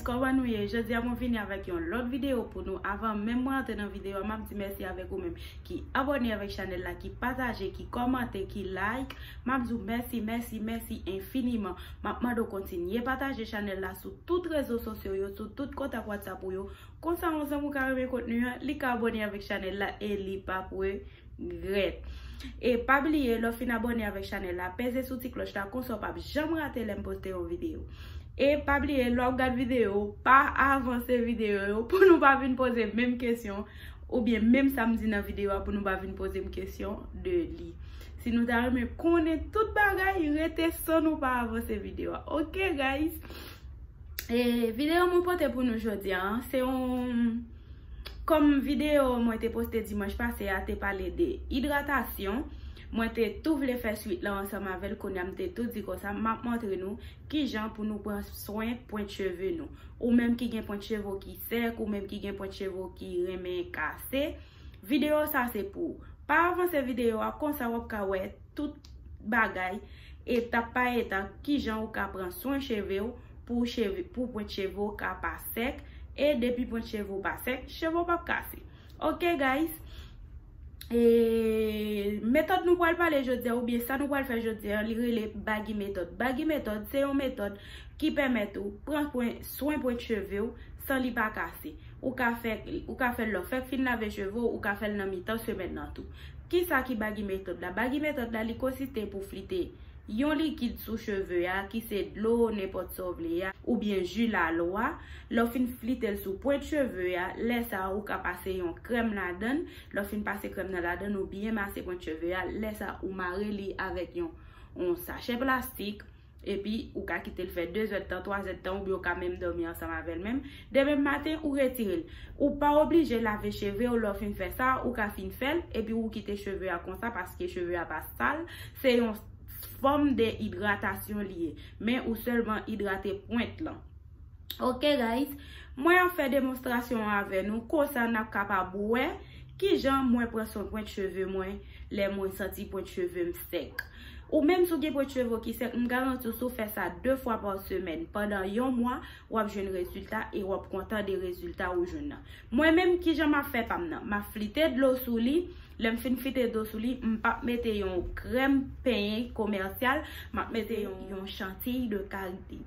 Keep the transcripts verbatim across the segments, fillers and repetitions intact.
Kòman nou ye? Jodi a mwen vini avèk yon lòt videyo pou nou. Avan menm mwen antre nan videyo a, m ap di mèsi avèk ou menm ki abòne avèk chanèl la, ki pataje, ki kòmante, ki like. M ap di w mèsi, mèsi, mèsi enfiniman. M ap mande w kontinye pataje chanèl la sou tout rezo sosyo yo, sou tout kontak WhatsApp ou yo. Konsa, yon zanmi w ka renmen kontni an, li ka abòne avèk chanèl la e li p ap regrèt. E pa bliye, lè w fin abòne avèk chanèl la, peze sou ti klòch la, konsa w p ap janm rate lè m poste yon videyo. E pa bliye, lè w ap gad videyo, pa avanse videyo yo pou nou pa vin poze menm kesyon, oubyen menm sa m di nan videyo a pou nou pa vin poze m kesyon de li. Si nou ta renmen konnen tout bagay, rete san nou pa avanse videyo a. Ok, guys? E videyo mwen pote pou nou jodi a, se yon, kòm videyo mwen te poste dimanch pase a te pale de idratasyon, mwen te tou vle fè swit la ansanm avè l, kounye a m te tou di konsa, m ap montre nou kijan pou nou pran swen pwent cheve nou. Ou menm ki gen pwent cheve w ki sèk, ou menm ki gen pwent cheve w ki renmen kase, videyo sa se pou ou. Pa avanse videyo a, konsa w ap ka wè tout bagay, etap pa etap, kijan ou ka pran swen cheve w pou cheve, pou pwent cheve w ka pa sèk, e depi pwent cheve w pa sèk, cheve w p ap kase. Ok, guys? E metòd nou pral pale jodi a, oubyen sa nou pral fè jodi a, li rele Baggy Method. Baggy Method se yon metòd ki pèmèt ou pran pwen, swen pwent cheve w san li pa kase. Ou ka fè, ou ka fè l lè w fèk fin lave cheve w, ou ka fè l nan mitan semèn nan tou. Kisa ki Baggy Method la? Baggy Method la, li konsiste pou flite yon likid sou cheve a, ki se dlo, nenpòt sa w vle a, oubyen ji lalwa. Lè w fin flite l sou pwent cheve a, lè sa a, ou ka pase yon krèm ladan l. Lè w fin pase krèm nan ladan l, ou byen mase pwent cheve a. Lè sa a, ou mare li avèk yon, yon sachè plastik. Epi, ou ka kite l fè de zèdtan, twa zèdtan, oubyen ou ka menm dòmi ansanm avè l menm. Demen maten, ou retire l. Ou pa oblije lave cheve w lè w fin fè sa, ou ka fin fè l, epi ou kite cheve a konsa, paske cheve a pa sal. Se yon fòm de idratasyon li ye. Men ou sèlman idrate pwent lan. Ok, guys, mwen ap fè demonstrasyon an avè nou, konsa n ap kapab wè kijan mwen pran swen pwent cheve mwen lè mwen santi pwent cheve m sèk. Ou menm si w gen pwent cheve w ki sèk, m garanti w si w fè sa de fwa pa semèn pandan yon mwa, w ap jwenn rezilta e w ap kontan de rezilta ou jwenn nan. Mwen menm, kijan m ap fè pa m nan? M ap flite dlo sou li. Lè m fin flite dlo sou li, m p ap mete yon krèm penyen komèsyal, m ap mete yon, yon chantiy de karite.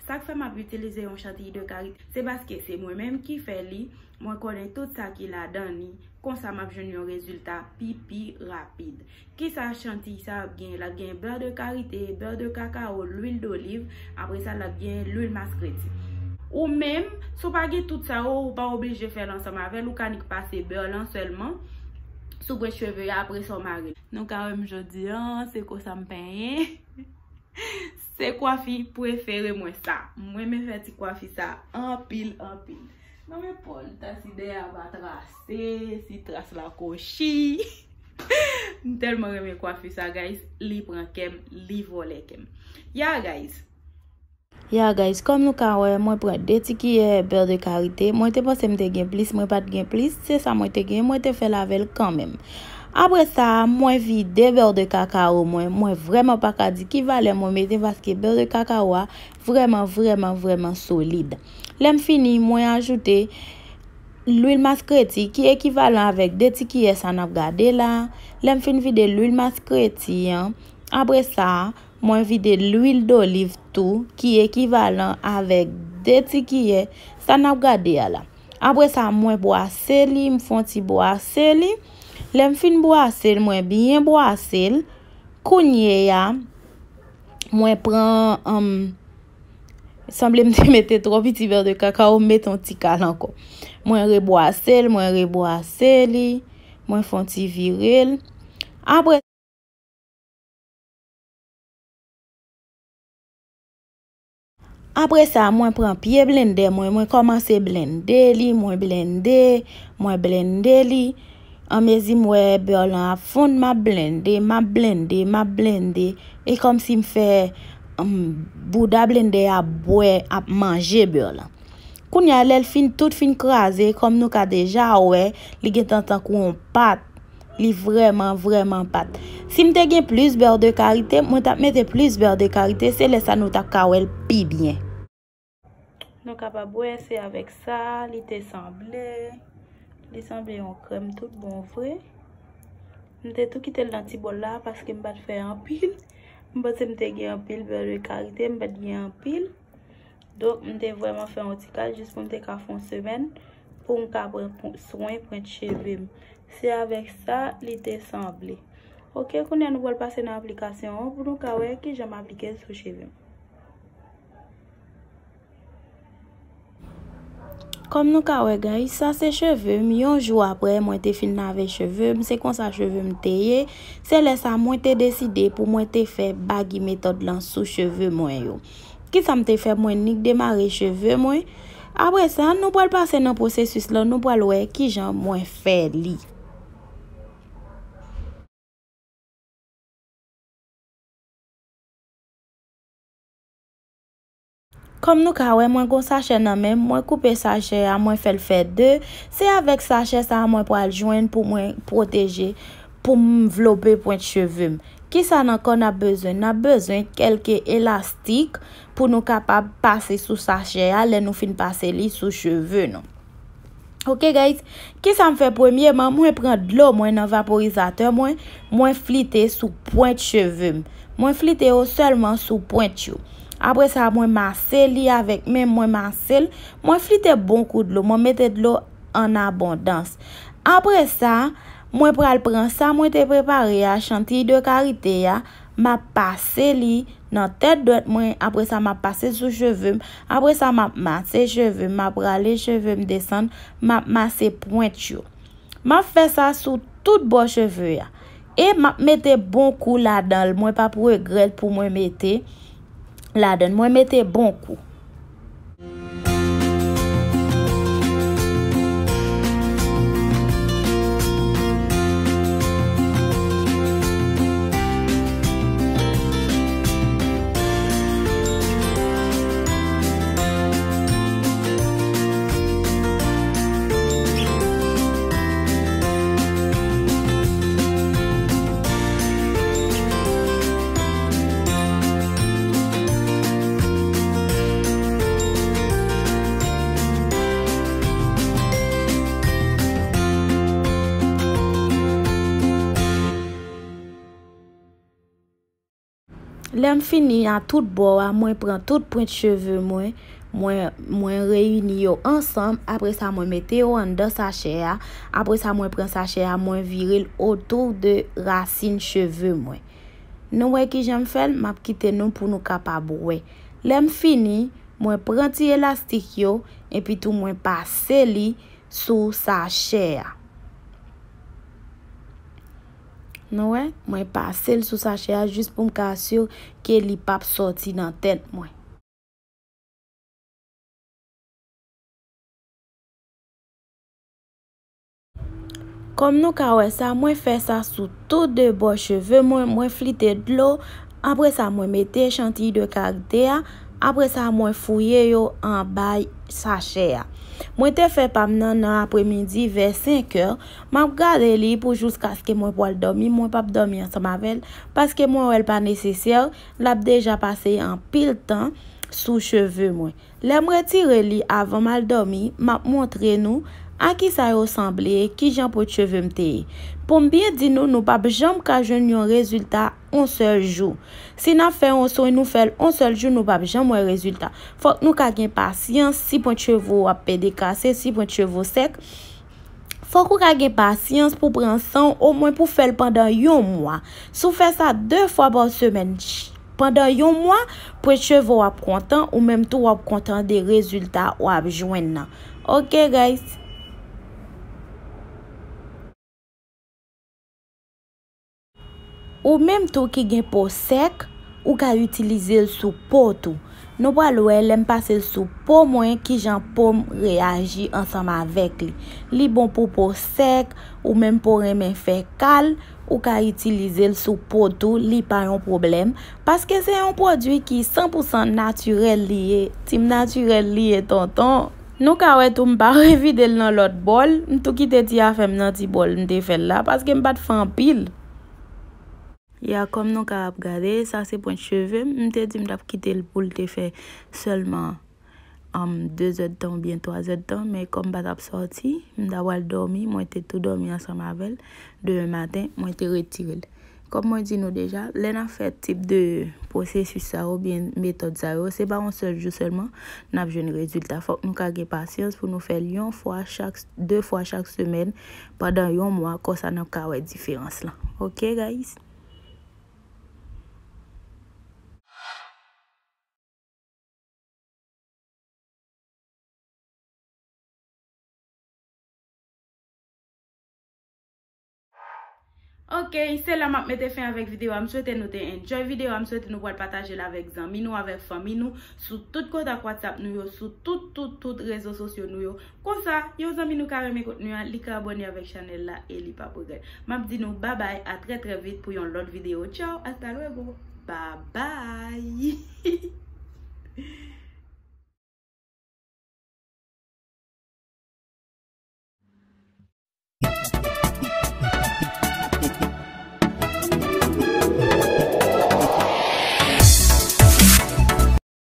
Sa k fè m ap itilize yon chantiy de karite, se paske se mwen menm ki fè li, mwen konnen tout sa ki ladan li, konsa m ap jwenn yon rezilta pi, pi rapid. Kisa chantiy sa ap gen? L ap gen bè de karite, bè de kakao, lwil doliv, apre sa l ap gen lwil maskreti. Ou menm, si w pa gen tout sa yo, ou pa oblije fè l ansanm avè l, ou ka nik pase bè lan sèlman sou pwent cheve a, apre sa w mare l. Nou ka wè m jodi a, se konsa m penyen. Se kwafi prefere mwen sa. Mwen renmen fè ti kwafi sa anpil, anpil. Mwen renmen pòl ta si dèyè a pa trase, si tras la kochi. M tèlman renmen kwafi sa, guys. Li pran kè m, li vòlè kè m. Ya, guys. Ya, guys, kòm nou ka wè, mwen pran de ti kiyè bè de karite. Mwen te panse m te gen plis, mwen pa t gen plis. Se sa mwen te gen, mwen te fè l avè l kanmenm. Apre sa, mwen vide bè de kakao mwen. Mwen vrèman pa ka di ki valè mwen mete paske bè de kakao a vrèman, vrèman, vrèman solid. Lè m fini, mwen ajoute lwil maskreti ki ekivalan avèk de ti kiyè sa n ap gade la. Lè m fin vide lwil maskreti an, apre sa, mwen vide lwil doliv tou ki ekivalan avèk de ti kiyè sa n ap gade a la. Apre sa, mwen bwase li, m fè yon ti bwase li. Lè m fin bwase l, mwen byen bwase l. Kounye a, mwen pran, um, sanble m te mete twò piti bè de kakao, m mete yon ti kal ankò. Mwen rebwase l, mwen rebwase li, mwen fè yon ti vire l. Apre Apre sa, mwen pran pye blendè mwen, mwen kòmanse blende li, mwen blende, mwen blende li. Anmezi m wè bè lan ap fonn, m ap blende, m ap blende, m ap blende. E kòmsi m fè, um, bouda blendè a bwè, ap manje bè lan. Kounye a, lè l fin, tout fin kraze, kòm nou ka deja wè, li gentan tankou yon pat. Li vrèman, vrèman pat. Si m te gen plis bè de karite, mwen t ap mete plis bè de karite, se lè sa nou t ap ka wè l pi byen. Nou kapab wè se avèk sa li te sanble. Li sanble yon krèm tout bon vre. M te tou kite l nan ti bòl la paske m pa t fè anpil. M panse m te gen anpil bè de karite, m pa t gen anpil. Donk, m te vrèman fè yon ti kal jis pou m te ka fè yon semèn pou m ka pran pwen- swen pwent cheve m. Se avèk sa li te sanble. Oke, kounye a nou pral pase nan aplikasyon an pou nou ka wè kijan m aplike l sou cheve m. Kòm nou ka wè, guys, sa se cheve m. Yon jou apre mwen te fin lave cheve m, se konsa cheve m te ye. Se lè sa mwen te deside pou mwen te fè bagy metòd lan sou cheve mwen yo. Kisa m te fè? Mwen nik demare cheve mwen. Apre sa, nou pral pase nan pwosesis lan, nou pral wè kijan mwen fè li. Kòm nou ka wè, mwen gon sachè nan men m, mwen koupe sachè a, mwen fè l fè de. Se avèk sachè sa a mwen pral jwenn pou mwen pwoteje, pou m vlope pwent cheve m. Kisa n ankò n ap bezwen? N ap bezwen kèlke elastik pou nou kapab pase sou sachè a lè nou fin pase li sou cheve nou. Oke, guys, kisa m fè? Premyeman, mwen pran dlo mwen nan vaporizatè mwen, mwen flite sou pwent cheve m. Mwen flite yo sèlman sou pwent yo. Apre sa, mwen mase li avèk men m, mwen mase l, mwen flite bon kou dlo, mwen mete dlo an abondans. Apre sa, mwen pral pran sa mwen te prepare a, chantiy de karite a, m ap pase li nan tèt dwèt mwen, apre sa m ap pase sou cheve m, apre sa m ap mase cheve m, m ap rale cheve m desann, m ap mase pwent yo. M ap fè sa sou tout bò cheve a. E m ap mete bon kou ladan l, mwen p ap regrèt pou mwen mete ladan l. Mwen mete bon kou. Lè m fini a tout bò a, mwen pran tout pwent cheve mwen, mwen, mwen reyini yo ansanm, apre sa mwen mete yo anndan sachè a, apre sa mwen pran sachè a, mwen vire l otou de rasin cheve mwen. Nou wè kijan m fè l? M ap kite nou pou nou kapab wè. Lè m fini, mwen pran ti elastik yo, epi tou mwen pase li sou sachè a. Nou wè, mwen pase l sou sachè a jis pou m ka asire ke li p ap sòti nan tèt mwen. Kòm nou ka wè sa, mwen fè sa sou tou de bò cheve mwen, mwen flite dlo, apre sa mwen mete echantiy de karite a, apre sa mwen fouye yo anba sachè a. Mwen te fè pa m nan nan apremidi vè senk è, m ap gade li pou jiskaske mwen pral dòmi, mwen p ap dòmi ansanm avè l, paske mwen wè l pa nesesè, l ap deja pase anpil tan sou cheve mwen. Lè m retire li avan m al dòmi, m ap montre nou a kisa yo sanble, kijan pwent cheve m te ye. Pou m byen di nou, nou p ap janm ka jwenn yon rezilta on sèl jou. Si n ap fè yon swen, nou fè l on sèl jou, nou p ap janm wè rezilta. Fòk nou ka gen pasyans, si pwent cheve w ap pede kase, si pwent cheve w sèk, fòk ou ka gen pasyans pou pran san w, omwen pou fè l pandan yon mwa. Si w fè sa de fwa pa semèn, ch-, pandan yon mwa, pwent cheve w ap kontan, ou menm tou w ap kontan de rezilta w ap jwenn nan. Oke, guys. Ou menm tou ki gen po sèk, ou ka itilize l sou po tou. Nou pral wè lè m pase l sou po mwen, kijan po m reyaji ansanm avèk li. Li bon pou po sèk, ou menm po renmen fè kal, ou ka itilize l sou po tou, li pa yon pwoblèm, paske se yon pwodui ki san pou san natirèl li ye. Team natirèl li ye, tonton. Nou ka wè tou m pa revide l nan lòt bòl, m tou kite ti afè m nan ti bòl m te fè l la, paske m pa t fè anpil. Ya, kòm nou ka ap gade, sa se pwent cheve m. M te di m t ap kite l pou l te fè sèlman um, de zè d tan oubyen twa zè d tan, men kòm m pa t ap sòti, m ta pral dòmi, mwen te tou dòmi ansanm avè l. Demen maten, mwen te retire l. Kòm mwen di nou deja, lè n ap fè tip de pwosesis sa yo oubyen metòd sa yo, se pa yon sèl jou sèlman n ap jwenn rezilta. Fòk nou ka gen pasyans pou nou fè l yon fwa chak, de fwa chak semèn pandan yon mwa, konsa n ap ka wè diferans lan. Ok, guys? Ok, se la m ap mete fen avèk videyo a. M swete nou te enjoy videyo a. M swete nou pral pataje l avèk zanmi nou, avèk fanmi nou, sou tout kontak WhatsApp nou yo, sou tout, tout, tout rezo sosyo nou yo. Konsa, yon zanmi nou ka renmen kontni a, li ka abòne avèk chanèl la e li p ap regrèt. M ap di nou babay, a trè, trè vit pou yon lòt videyo. Tchaw, hasta luego. Babay.